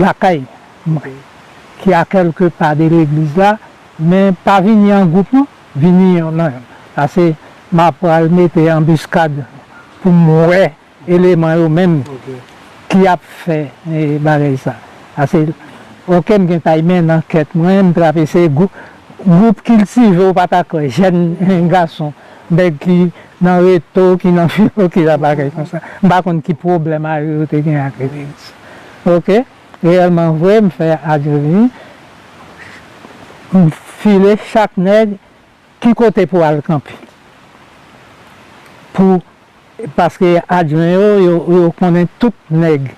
lakay mwen, ki a kèlke pa de legliz la. Men pa vini an gwoup non, vini youn nan youn. Paske m ap pral mete anbiskad pou m wè eleman yo menm ki ap fè, e, bagay sa. Paske, oke, m gen tay men nan kèt mwen, m trape se gwoup, gwoup kiltive, ou pa ta kwè, jèn gason, nèg ki nan reto, ki nan filo, ki nan bagay konsa. M pa konn ki pwoblèm a yo, yo te gen ak legliz. Oke? Reyèlman vre, m fè adjwen vini. M file chak nèg ki kote pou al kanpe. Pou, paske adjwen yo, yo, yo konnen tout nèg.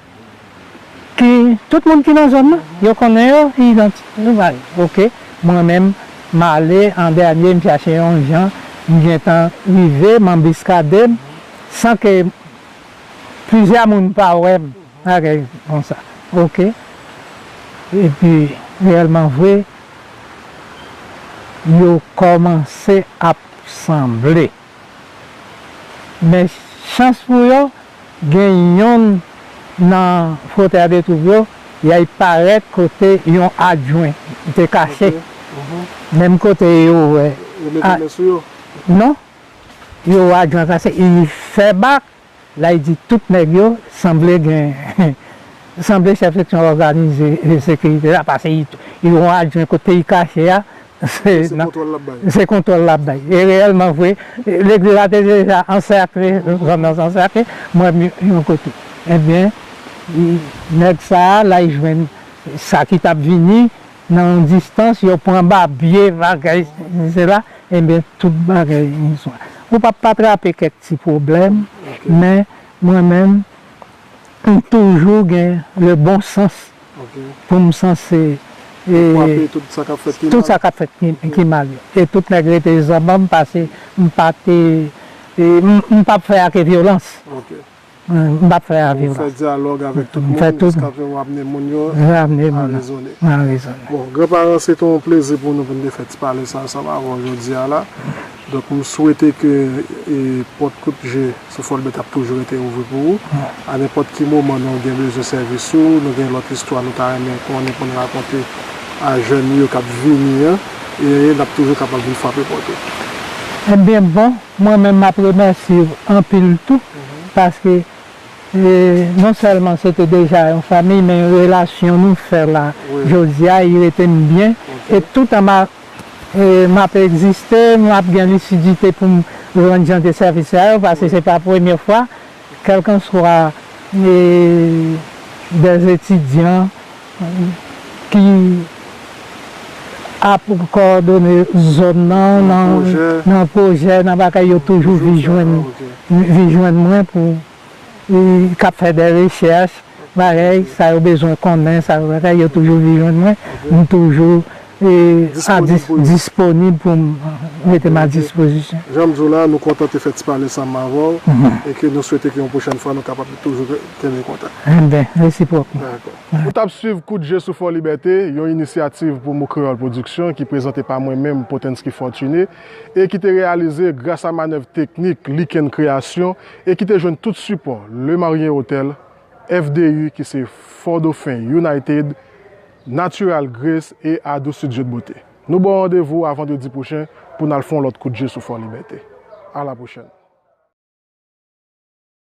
Ki, tout moun ki nan zòn nan, yo konnen yo, idanti-, yo ba yo. Oke, mwen menm, m ale an dènye, m chache yon jan, m gentan rive, m anbiskade m, san ke plizyè moun pa wè m. Bagay konsa. Oke. Epi, reyèlman vre, yo kòmanse ap sanble. Men chans pou yo, gen yonn nan frotè de twoup yo, y al parèt kote yon adjwen te kache. Oke. Mhm. Menm kote yo wè. Yo mete men sou yo? Non. Yo wè adjwen kache, y fè bak. La, li di tout nèg yo, sanble gen, sanble chèf seksyon òganize, e, sekirite la, paske li, li yon adjwen kote li kache a, se, se nan, kontwòl l ap bay. Se kontwòl l ap bay. E reyèlman vre, legliz la te deja ansèkle, zòn nan ansèkle, mwen menm yon kote. Ebyen, li, nèg sa a, la, li jwenn sa ki t ap vini, nan yon distans, yo pran babye, bagay, sela, ebyen, tout bagay, yon swa. Ou p ap pa trape kèk ti pwoblèm, men mwen menm, m toujou gen le bon sens pou m sanse, e, kwape tout sa k ap fèt ki mal. Tout sa k ap fèt ki, ki mal yo. E tout nèg rete zanmanm, paske m pa te, e, m, m p ap fè ak vyolans. M p ap fè avè w la. Ou fè dyalòg avèk tout moun, jiskaske w amenn moun yo a rezone. A rezone. Bon, granparan, se te yon plezi pou nou pou n te fè ti pale sa ansanm avè w jodi a la. Donk, m swete ke, e, pòt Kout Je sou Fòlbèt ap toujou rete ouvri pou ou. A nenpòt ki moman nou gen bezwen sèvis ou, nou gen lòt istwa nou ta renmen konnen pou n rakonte, a jèn yo k ap vini an, e n ap toujou kapab vin frape pòt ou. Ebyen bon, mwen menm m ap remèsye w anpil tou, paske e, non sèlman se te deja yon fanmi, men relasyon nou fè la jodi a, li rete m byen. E toutan m ap, e, m ap egziste, m ap gen lisidite pou m rann jan de sèvis sa yo, paske se pa premye fwa, kèlkanswa e, dè etidyan ki ap kowòdone zòn nan, nan pwojè, nan bagay yo toujou vin jwenn mwen pou k ap fè de rechèch, bagay, sa yo bezwen konnen, sa yo bagay, yo toujou vin jwenn mwen. M toujou e, disponib pou m mete m a dispozisyon. Jan m di w la, nou kontan te fè ti pale ansanm avè w e ke nou swete ke yon pwochèn fwa nou kapab toujou kenbe kontak. Enben, resipwòkman. Dakò. Ou t ap swiv Kout Je sou Fò Libète, yon inisyativ Promo Kreyòl Pwodiksyon ki prezante pa mwen menm, Potensky Fortuné, e ki te reyalize gras a manèv teknik Liken Kreyasyon e ki te jwenn tout sipò Le Marien Hotel, F D U ki se Fort Dauphin United, Natural Grace e Ado Studio de Beauté. Nou ba w randevou a vandredi pwochen pou n al fè yon lòt Kout Je sou Fò Libète. A la pwochèn.